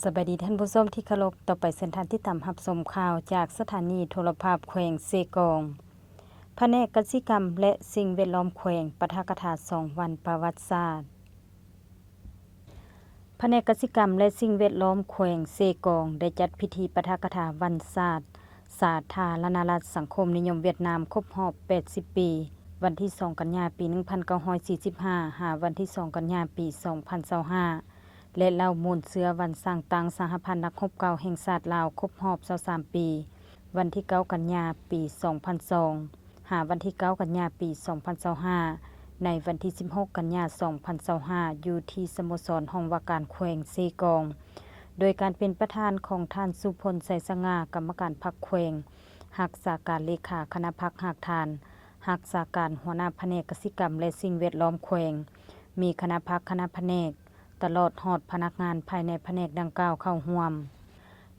ສະບາຍດີທ່ານຜູ້ຊົມທີ່ເຄົາລົບ, ຕໍ່ໄປເຊີນທ່ານຕິດຕາມຮັບຊົມຂ່າວຈາກສະຖານີໂທລະພາບແຂວງເຊກອງ. ພະແນກກະສິກຳ ແລະ ສິ່ງແວດລ້ອມແຂວງ ປາຖະກະຖາສອງວັນປະຫວັດສາດ. ພະແນກກະສິກຳ ແລະ ສິ່ງແວດລ້ອມແຂວງເຊກອງ ໄດ້ຈັດພິທີປາຖະກະຖາວັນຊາດສາທາລະນະລັດສັງຄົມນິຍົມຫວຽດນາມ ຄົບຮອບແປດສິບປີ, ວັນທີສອງກັນຍາ ປີໜຶ່ງພັນເກົ້າຮ້ອຍສີ່ສິບຫ້າ ຫາວັນທີສອງກັນຍາ ປີສອງພັນຊາວຫ້າ ແລະ ເລົ່າມູນເຊື້ອວັນສ້າງຕັ້ງສະຫະພັນນັກຮົບເກົ່າແຫ່ງຊາດລາວ ຄົບຮອບຊາວສາມປີ, ວັນທີເກົ້າກັນຍາ ປີສອງພັນສອງ ຫາວັນທີເກົ້າກັນຍາ ປີສອງພັນຊາວຫ້າ ໃນວັນທີສິບຫົກກັນຍາ ສອງພັນຊາວຫ້າ ຢູ່ທີ່ສະໂມສອນຫ້ອງວ່າການແຂວງເຊກອງ, ໂດຍການເປັນປະທານຂອງທ່ານ ສຸພົນ ໄຊສະຫງ່າ ກຳມະການພັກແຂວງ, ຮັກສາການເລຂາຄະນະພັກຮາກຖານ, ຮັກສາການຫົວໜ້າພະແນກກະສິກຳ ແລະ ສິ່ງແວດລ້ອມແຂວງ, ມີຄະນະພັກ, ຄະນະພະແນກ, ຕະຫຼອດຮອດພະນັກງານພາຍໃນພະແນກດັ່ງກ່າວເຂົ້າຮ່ວມ.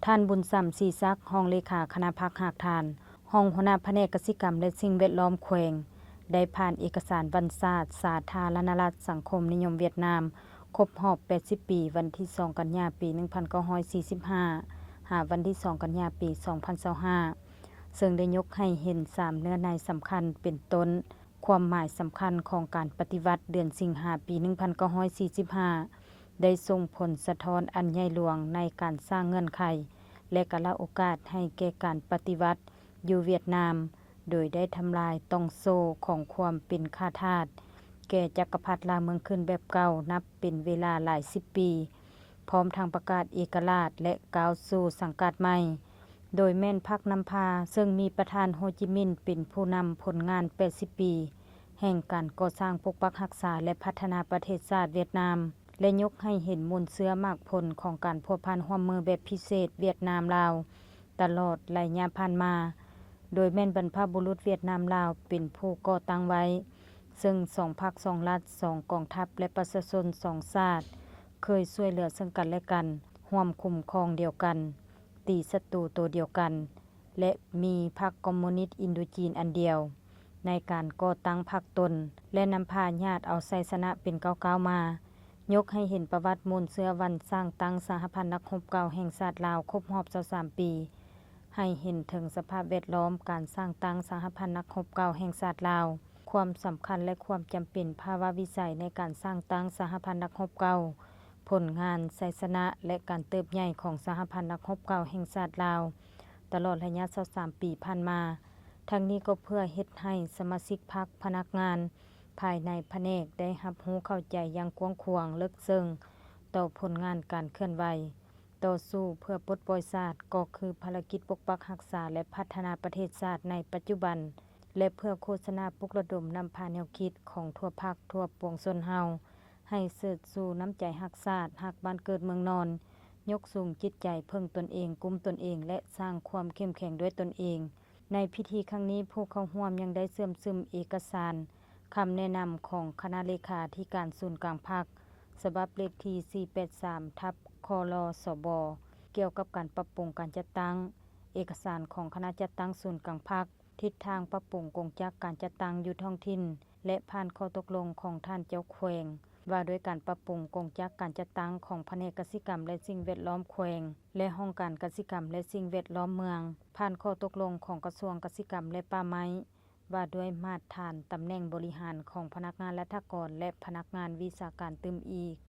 ທ່ານ ບຸນສຳ ສີສັກ ຮອງເລຂາຄະນະພັກຮາກຖານ, ຮອງຫົວໜ້າພະແນກກະສິກຳ ແລະ ສິ່ງແວດລ້ອມແຂວງ ໄດ້ຜ່ານເອກະສານວັນຊາດສາທາລະນະລັດສັງຄົມນິຍົມຫວຽດນາມ ຄົບຮອບແປດສິບປີ, ວັນທີສອງກັນຍາ ປີໜຶ່ງພັນເກົ້າຮ້ອຍສີ່ສິບຫ້າ ຫາວັນທີສອງກັນຍາ ປີສອງພັນຊາວຫ້າ ເຊິ່ງໄດ້ຍົກໃຫ້ເຫັນສາມເນື້ອໃນສຳຄັນ ເປັນຕົ້ນ ຄວາມໝາຍສຳຄັນຂອງການປະຕິວັດເດືອນສິງຫາ ປີໜຶ່ງພັນເກົ້າຮ້ອຍສີ່ສິບຫ້າ ໄດ້ສົ່ງຜົນສະທ້ອນອັນໃຫຍ່ຫຼວງໃນການສ້າງເງື່ອນໄຂ ແລະ ກາລະໂອກາດໃຫ້ແກ່ການປະຕິວັດຢູ່ຫວຽດນາມ, ໂດຍໄດ້ທຳລາຍຕ່ອງໂສ້ຂອງຄວາມເປັນຂ້າທາດແກ່ຈັກກະພັດລ່າເມືອງຂຶ້ນແບບເກົ່າ ນັບເປັນເວລາຫຼາຍສິບປີ, ພ້ອມທັງປະກາດເອກະລາດ ແລະ ກ້າວສູ່ສັງກັດໃໝ່, ໂດຍແມ່ນພັກນຳພາ ເຊິ່ງມີປະທານ ໂຮຈິມິນ ເປັນຜູ້ນຳ. ຜົນງານແປດສິບປີແຫ່ງການກໍ່ສ້າງ, ປົກປັກຮັກສາ ແລະ ພັດທະນາປະເທດຊາດຫວຽດນາມ ແລະ ຍົກໃຫ້ເຫັນມູນເຊື້ອໝາກຜົນຂອງການພົວພັນຮ່ວມມືແບບພິເສດຫວຽດນາມ-ລາວ ຕະຫຼອດໄລຍະຜ່ານມາ, ໂດຍແມ່ນບັນພະບຸລຸດຫວຽດນາມ-ລາວເປັນຜູ້ກໍ່ຕັ້ງໄວ້, ເຊິ່ງສອງພັກ, ສອງລັດ, ສອງກອງທັບ ແລະ ປະຊາຊົນສອງຊາດ ເຄີຍຊ່ວຍເຫຼືອເຊິ່ງກັນແລະກັນ, ຮ່ວມຄຸ້ມຄອງດຽວກັນ, ຕີສັດຕູໂຕດຽວກັນ ແລະ ມີພັກຄອມມູນິດອິນໂດຈີນອັນດຽວ ໃນການກໍ່ຕັ້ງພັກຕົນ ແລະ ນຳພາຍາດເອົາໄຊຊະນະເປັນກ້າວໆມາ, ຍົກໃຫ້ເຫັນປະຫວັດມູນເຊື້ອວັນສ້າງຕັ້ງສະຫະພັນນັກຮົບເກົ່າແຫ່ງຊາດລາວ ຄົບຮອບຊາວສາມປີ, ໃຫ້ເຫັນເຖິງສະພາບແວດລ້ອມການສ້າງຕັ້ງສະຫະພັນນັກຮົບເກົ່າແຫ່ງຊາດລາວ, ຄວາມສຳຄັນ ແລະ ຄວາມຈຳເປັນພາວະວິໄສໃນການສ້າງຕັ້ງສະຫະພັນນັກຮົບເກົ່າ, ຜົນງານ, ໄຊຊະນະ ແລະ ການເຕີບໃຫຍ່ຂອງສະຫະພັນນັກຮົບເກົ່າແຫ່ງຊາດລາວ ຕະຫຼອດໄລຍະຊາວສາມປີຜ່ານມາ. ທັງນີ້ກໍເພື່ອເຮັດໃຫ້ສະມາຊິກພັກ, ພະນັກງານພາຍໃນພະແນກໄດ້ຮັບຮູ້ເຂົ້າໃຈຢ່າງກວ້າງຂວາງເລິກເຊິ່ງຕໍ່ຜົນງານການເຄື່ອນໄຫວ, ຕໍ່ສູ້ເພື່ອປົດປ່ອຍຊາດ ກໍຄືພາລະກິດປົກປັກຮັກສາ ແລະ ພັດທະນາປະເທດຊາດໃນປັດຈຸບັນ ແລະ ເພື່ອໂຄສະນາປຸກລະດົມນຳພາແນວຄິດຂອງທົ່ວພັກ, ທົ່ວປວງຊົນເຮົາ ໃຫ້ເສີດຊູນ້ຳໃຈຮັກຊາດ, ຮັກບ້ານເກີດເມືອງນອນ, ຍົກສູງຈິດໃຈເພິ່ງຕົນເອງ, ກຸ້ມຕົນເອງ ແລະ ສ້າງຄວາມເຂັ້ມແຂງດ້ວຍຕົນເອງ. ໃນພິທີຄັ້ງນີ້, ຜູ້ເຂົ້າຮ່ວມຍັງໄດ້ເຊື່ອມຊຶມເອກະສານຄຳແນະນຳຂອງຄະນະເລຂາທິການສູນກາງພັກ ສະບັບເລກທີສີ່ແປດສາມ ທັບ ຄລສບ ກ່ຽວກັບການປັບປຸງການຈັດຕັ້ງ, ເອກະສານຂອງຄະນະຈັດຕັ້ງສູນກາງພັກ, ທິດທາງປັບປຸງກົງຈັກການຈັດຕັ້ງຢູ່ທ້ອງຖິ່ນ ແລະ ຜ່ານຂໍ້ຕົກລົງຂອງທ່ານເຈົ້າແຂວງ ວ່າດ້ວຍການປັບປຸງກົງຈັກການຈັດຕັ້ງຂອງພະແນກກະສິກຳ ແລະ ສິ່ງແວດລ້ອມແຂວງ ແລະ ຫ້ອງການກະສິກຳ ແລະ ສິ່ງແວດລ້ອມເມືອງ, ຜ່ານຂໍ້ຕົກລົງຂອງກະຊວງກະສິກຳ ແລະ ປ່າໄມ້ ວ່າດ້ວຍມາດຖານຕຳແໜ່ງບໍລິຫານຂອງພະນັກງານລັດຖະກອນ ແລະ ພະນັກງານວິຊາການຕື່ມອີກ.